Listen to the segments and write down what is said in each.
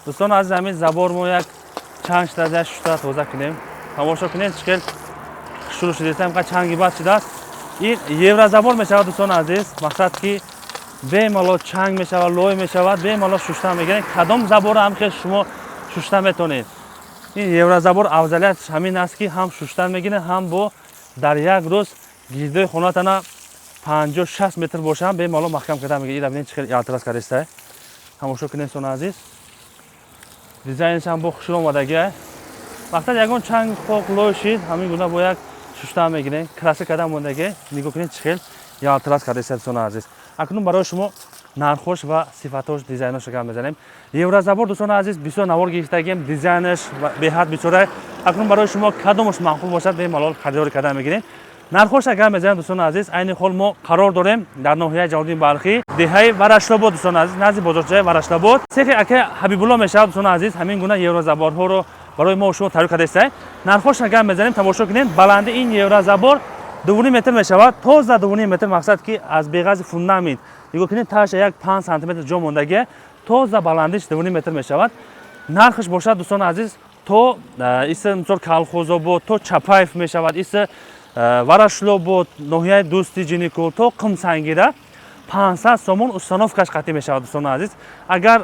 Дӯстон азиз, ҳамин забор мо як чанд шуда, як шута тоза кунем. Тамошо кунед, чӣ хел шурӯъ шудааст, инқадр чанги бад шудааст. Ин еврозабор мешавад, дӯстони азиз. Мақсад, ки бемалол чанг мешавад, лой мешавад, бемалол шушта мегиред. Кадом заборро ҳам хел шумо шушта метавонед. Ин еврозабор афзалиятш ҳамин аст, ки ҳам шуштан мегиред, ҳам бо дар як рӯз гирдои хонатана 50-60 метр бошам, бемалол маҳкам карда мегиред. Ира бинед, чӣ хел ялтирас кардааст. Тамошо кунед, дӯстони азиз, дизайнш ҳам бо хушрӯ омадагия. Мақсад, ягон чанг, хок, лой шид, ҳамин гуна бо як шушта мегирем. Краска карда мондагӣ, нигоҳ кунед, чӣ хел ялтирас кардааст, дӯстони азиз. Акнун барои шумо нархош ва сифатош, дизайнош гап мезанем. Еврозабор, дӯстони азиз, бисёр навор гирифтагием, дизайнаш беҳад бисёра. Акнун барои шумо кадомаш маъқул бошад, бемалол харидорӣ карда мегирем. Нархош гап мезанем, дӯстони азиз. Айни ҳол мо қарор дорем дар ноҳияи Ҷалолиддин Балхӣ, деҳаи Варашлобод, дӯстони азиз, назди бозорчаи Варашлобод, цехи акаи Ҳабибулло мешавад. Дӯстони азиз, ҳамин гуна еврозаборҳоро барои мо шумо тайёр кардаистед. Нархош гап мезанем, тамошо кунем. Баланди ин еврозабор 2,5 метр мешавад, тоза 2,5 метр. Мақсад, ки аз беғази фундамент, нигоҳ кунед, таша як 5 сантиметр ҷо мондагия, тоза баландиш 2,5 метр мешавад. Нархаш бошад, дӯстони азиз, то иса, мисол, Калхозобод, то Чапаев мешавад, иса Варашлобод, ноҳияи Дӯсти, Ҷиникул, то Қумсангира 500 сомон установкаш қатъӣ мешавад, дӯстони азиз. Агар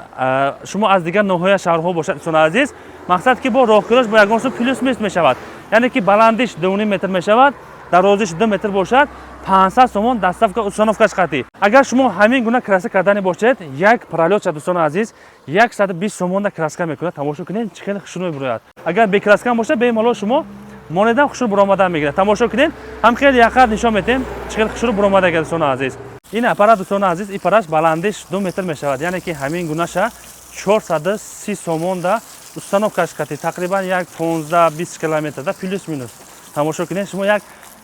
шумо аз дигар ноҳия, шаҳрҳо бошад, дӯстони азиз, мақсад, ки бо роҳкирош бо ягон сум плюс минус мешавад. Яъне ки баландиш 2,5 метр мешавад, дарозиш 2 метр бошад, 500 сомон доставка, установкаш қатъӣ. Агар шумо ҳамин гуна краска кардани бошед, як пролётша, дӯстони азиз, 120 сомонда краска мекунад. Тамошо кунед, чӣ хеле хушрӯ мебурояд. Агар бекраска бошад, бемалол шумо монедан, хушрӯ буромадан мегирад. Тамошо кунед, ҳам хеле яқат нишон метем, чӣ хеле хушрӯ буромада, дӯстони азиз. Ин аппарат, дӯстони азиз, ин параш баландиш 2 метр мешавад. Яъне ки ҳамин гунаша 430 сомонда установкаш қатъӣ, тақрибан як 15-20 километрда плюс минус. Тамошо кунед, шумо як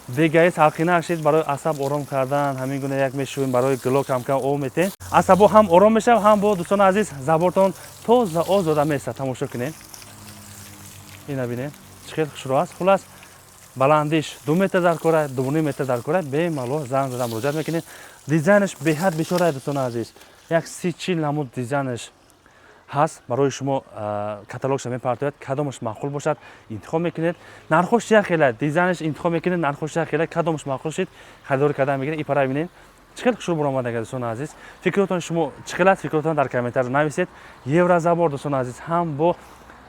дегаи салқина шид, барои асаб ором кардан ҳамин гуна як мешӯем, барои гило камкам об метем, асабо ҳам ором мешавад, ҳам бо, дӯстони азиз, забортон тоза озода месад. Тамошо кунед, ина бинед, чӣ хел хушрӯ аст. Хулас, баландиш 2 метр дар кора, 2,5 метр дар кора, бемалол занг зада муроҷиат мекунед. Дизайнаш беҳад бисёр, дӯстони азиз, як 30-40 намуд дизайнаш ҳаст. Барои шумо каталогша мепартояд, кадомаш маъқул бошад, интихоб мекунед. Нархош як хела, дизайнаш интихоб мекунед, нархош як хела, кадомаш маъқул шид, харидорӣ кардан мегиред. Ипара бинед, чӣ хел хушрӯ баромадага. Дӯстони азиз, фикротон шумо чӣ хел аст? Фикротон дар комментарий нависед. Еврозабор, дӯстони азиз, ҳам бо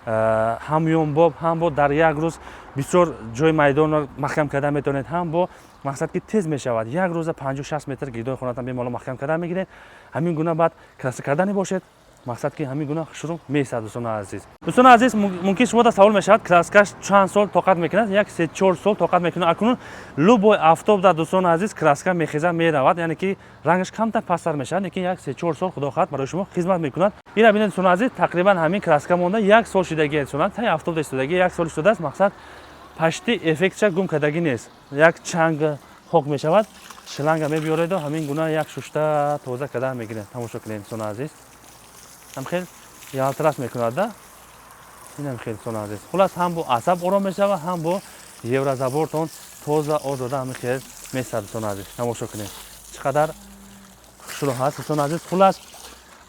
ҳамёнбоб, ҳам бо дар як рӯз бисёр ҷои майдонро маҳкам карда метавонед, ҳам бо мақсад, ки тез мешавад, як рӯза 50-60 метр гирдои хонатон бемалол маҳкам карда мегиред. Ҳамин гуна баъд краска кардани бошед, мақсад, ки ҳамин гуна хушрӯ меистад, дӯстони азиз. Дӯстони азиз, мумкин шумо да савол мешавад, краскаш чанд сол тоқат мекунад? Як 3-4 сол тоқат мекунад. Акнун любой офтобда, дӯстони азиз, краска мехеза, меравад, яъне ки рангаш камтар пасттар мешавад, лекин як 3-4 сол, худо хоҳад, барои шумо хизмат мекунад. Ина бинед, дӯстони азиз, тақрибан ҳамин краска монда як сол шидагӣ, дӯстон, таи офтобда истодагӣ, як сол истодааст. Мақсад, пашти эффектша гум кардагӣ нест. Як чанг, хок мешавад, шланга мебиёреду ҳамин гуна як шушта тоза карда мегиред. Тамошо кунед, дӯстони азиз, ҳам хел ялтирас мекунад да. Инам хел, дӯстони азиз. Хулас, ҳам бо асаб ором мешавад, ҳам бо еврозабортон тоза озода ҳамин хел месад. Дӯстони азиз, тамошо кунед, чӣ қадар хушрӯ ҳаст, дӯстони азиз. Хулас,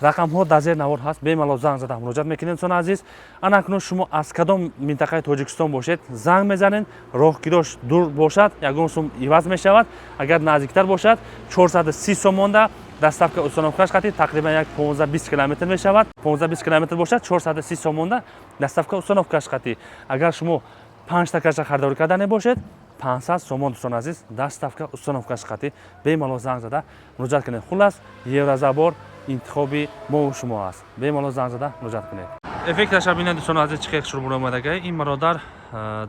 рақамҳо дар зери навор ҳаст, бемалол занг зада муроҷиат мекунед, дӯстони азиз. Ана акнун шумо аз кадом минтақаи Тоҷикистон бошед, занг мезанед. Роҳкирош дур бошад, ягон сум иваз мешавад, агар наздиктар бошад, 430 сомонда доставка, установкаш қатӣ, тақрибан як 15-20 километр мешавад. 15-20 километр бошад, 430 сомонда доставка, установкаш қатӣ. Агар шумо панҷта каша харидорӣ кардане бошед, 500 сомон, дӯстони азиз, доставка, установкаш қатӣ. Бемалол занг зада муроҷиат кунед. Хулас, еврозабор интихоби мову шумо аст, бемалол занг зада муроҷиат кунед. Эффекташа бинед, дӯстони азиз, чӣ хел шурӯъ баромадагай. Ин бародар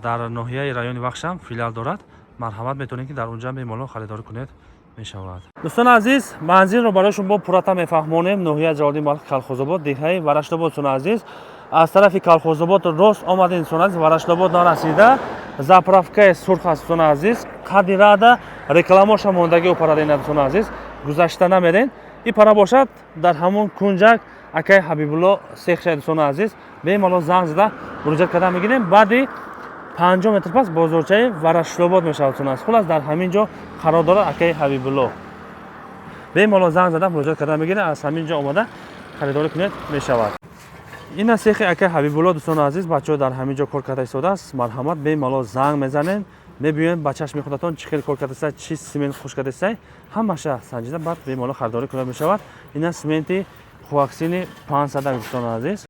дар ноҳияи райони Вахшам филиал дорад. Марҳамат, метавонед, ки дар унҷа бемалол харидорӣ кунед, мешавад. Дӯстони азиз, манзилро барои шумо пуррата мефаҳмонем. Ноҳияи Ҷалолиддин Балхи, Калхозобод, деҳаи Варашлобод. Дӯстони азиз, аз тарафи Калхозобод рост омадем, дӯстони азиз, Варашлобод нарасида, заправкаи сурх аст, дӯстони азиз, қади рада рекламоша мондагӣ опарадена, дӯстони азиз, гузашта намерен. И пара бошад, дар ҳамон кунҷак акаи Ҳабибулло сехша. Дӯстони азиз, бемалол занг зада муроҷиат карда мегирем. Баъди 50 метр пас бозорчаи Варашлобод мешавад, дӯстони азиз. Хулас, дар ҳамин ҷо қарор дорад акаи Ҳабибулло. Бемалол занг зада муроҷиат карда мегирем, аз ҳамин ҷо омада харидорӣ кунед, мешавад. Ина сехи акай Ҳабибулло, дӯстони азиз. Бачаҳо дар ҳамин ҷо кор карда истодааст. Марҳамат, бемалол занг мезанем, мебиёем, ба чашми худатон чӣ хел кор кардаста, чӣ семент хуш кардастай, ҳамаша санҷида, баъд бемалол харидорӣ кунда мешавад. Ина сименти Хуаксини 500, дӯстони азиз.